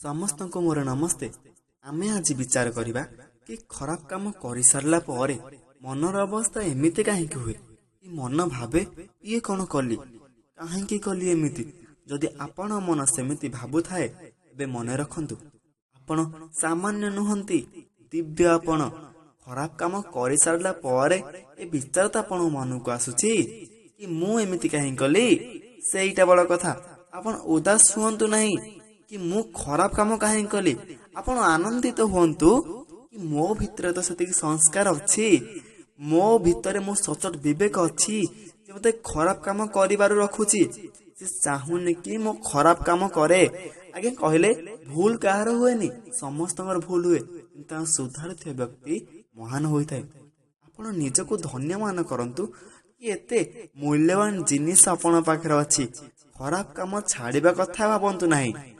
ସମସ୍ତଙ୍କୁ ମୋର ନମସ୍ତେ। ଆମେ ଆଜି ବିଚାର କରିବା କି ଖରାପ କାମ କରିସାରିଲା ପରେ ମନର ଅବସ୍ଥା ଏମିତି କାହିଁକି ହୁଏ କି ମନ ଭାବେ ଇଏ କ'ଣ କଲି, କାହିଁକି କଲି ଏମିତି। ଯଦି ଆପଣ ମନ ସେମିତି ଭାବୁଥାଏ, ଏବେ ମନେ ରଖନ୍ତୁ ଆପଣ ସାମାନ୍ୟ ନୁହନ୍ତି, ଦିବ୍ୟ ଆପଣ। ଖରାପ କାମ କରିସାରିଲା ପରେ ଏ ବିଚାର ତ ଆପଣଙ୍କ ମନକୁ ଆସୁଛି କି ମୁଁ ଏମିତି କାହିଁକି କଲି, ସେଇଟା ବଡ଼ କଥା। ଆପଣ ଉଦାସ ହୁଅନ୍ତୁ ନାହିଁ କି ମୁଁ ଖରାପ କାମ କାହିଁକି କଲି। ଆପଣ ଆନନ୍ଦିତ ହୁଅନ୍ତୁ କି ମୋ ଭିତରେ ତ ସେତିକି ସଂସ୍କାର ଅଛି, ମୋ ଭିତରେ ମୋ ସଚୋଟ ବିବେକ ଅଛି ଯେ ମୋତେ ଖରାପ କାମ କରିବାରୁ ରଖୁଛି। ସେ ଚାହୁଁନି କି ମୁଁ ଖରାପ କାମ କରେ। ଆଜ୍ଞା କହିଲେ ଭୁଲ କାହାର ହୁଏନି? ସମସ୍ତଙ୍କର ଭୁଲ ହୁଏ, କିନ୍ତୁ ତାଙ୍କୁ ସୁଧାରୁଥିବା ବ୍ୟକ୍ତି ମହାନ ହୋଇଥାଏ। ଆପଣ ନିଜକୁ ଧନ୍ୟମାନ କରନ୍ତୁ କି ଏତେ ମୂଲ୍ୟବାନ ଜିନିଷ ଆପଣଙ୍କ ପାଖରେ ଅଛି। ଖରାପ କାମ ଛାଡ଼ିବା କଥା ଭାବନ୍ତୁ ନାହିଁ।